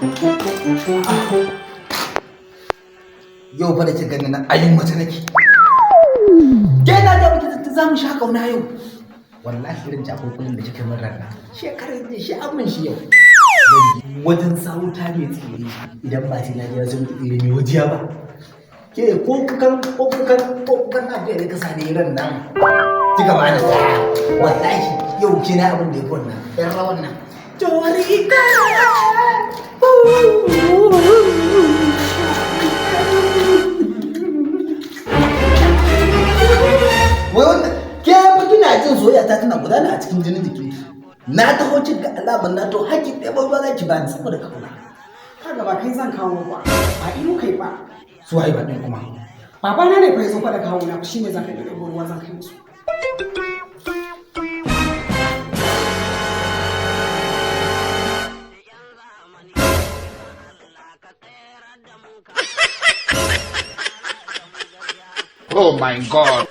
Yau fa da ke gani nan ayin mace nake. Ke na ga miki zan za mu sha kauna yau. Wallahi irin jakunkunan da kika min ranna. Shekarar da shi amin shi yau. Zan je wajen sawuta mai tsire idan ba sai na je sun tsire mai wajiya ba. Ke ko kukan na da ka sani ran nan. Kika ba ni ta. Wallahi yau kina abin da ya fi wannan. Yan rawan nan. Jorita. Wai wannan ke fa kina jin soyayya ta tana gudana a cikin jinin jikin. Na taho cin ga alamar na to hakki ɗaya ba za ki bani saboda kauna. Kaga ba kai zan kawo ba, ba inu kai ba. Su waye ba ɗin kuma? Babana ne fa ya zo fa da kawo na, shine zan kai da ruwa zan kai musu. Oh my God.